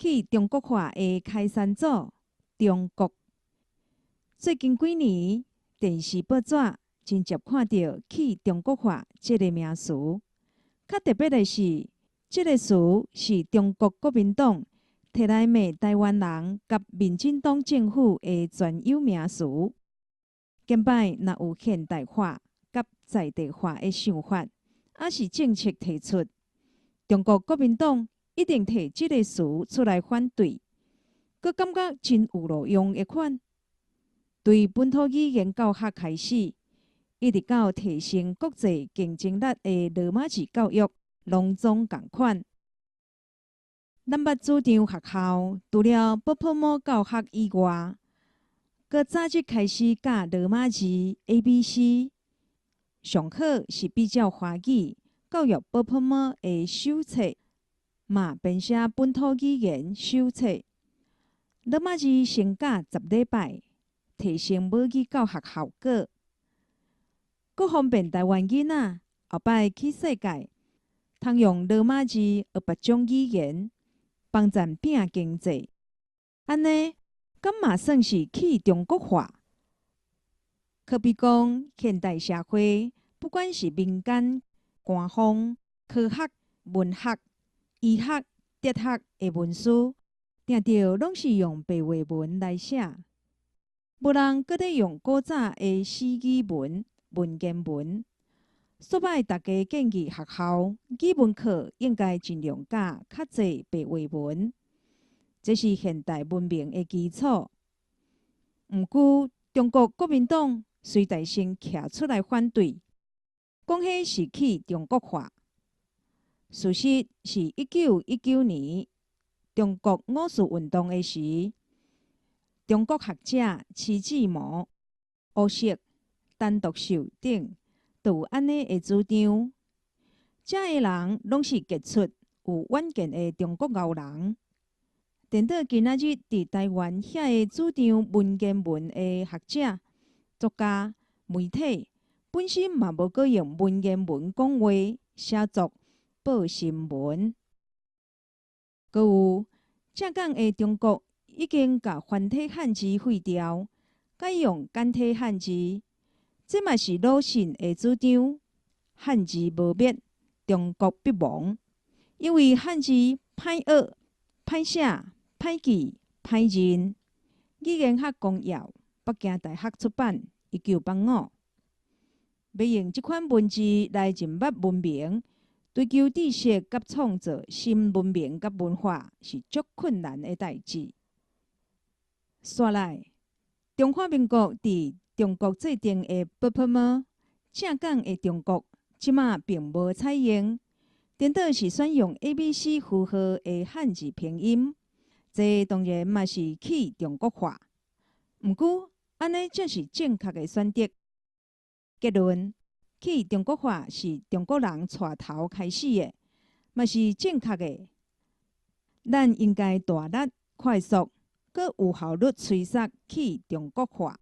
去中國化的開山祖中國。最近幾年，電視報紙真捷看著去中國化這个名詞。較特別的是，這個詞是中國國民黨提來罵臺灣人佮民進黨政府的專有名詞。近擺若有現代化佮在地化的想法，抑是政策提出，中國國民黨一定提這个詞出來反對，閣感覺真有路用的款。對本土語言教學開始，一直到提升國際競爭力的羅馬字教育，攏總仝款。咱捌主張學校除了ㄅㄆㄇ教學以外，閣早日開始教羅馬字 A、B、C。上好是比照華語教育ㄅㄆㄇ的手冊，嘛編寫本土語言手冊。羅馬字先教10禮拜，提升母語教學效果，閣方便臺灣囡仔後擺去世界，通用羅馬字學別種語言，幫贊拼經濟。按呢，敢嘛算是去中國化？可比講，現代社會，不管是民間、官方、科學、文學、醫學、哲學的文書，定著攏是用白話文來寫。無人閣咧用古早的死語文、文言文。所以大家建議學校語文課應該盡量教較濟白話文，這是現代文明的基礎。毋過中國國民黨隨大聲徛出來反對，講彼是去中國化。事實是1919年中國五四運動的時，中國學者徐志摩、胡適、陳獨秀等，都有按呢的主張。遮的人攏是傑出有遠見的中國鰲人。顛倒今仔日佇臺灣遐个主張文言文的學者、作家、媒體，本身嘛無閣用文言文講話、寫作、報新聞。閣有正港的中國已經共繁體漢字廢掉，改用簡體漢字，這嘛是魯迅的主張。漢字無滅，中國必亡。因為漢字歹學、歹寫、歹記、歹認。語言學綱要，北京大學出版，1985。欲用這款文字來認捌文明，追求知識佮創造新文明佮文化，是足困難的代誌。紲來，中華民國佇中國制定的ㄅㄆㄇ，正港的中國這馬並無採用，顛倒是選用 A、B、C 符號的漢字拼音，這當然嘛是去中國化。毋過，按呢才是正確的選擇。結論：去中國化是中國人帶頭開始的，嘛是正確的。咱應該大力、快速、閣有效率催促去中國化。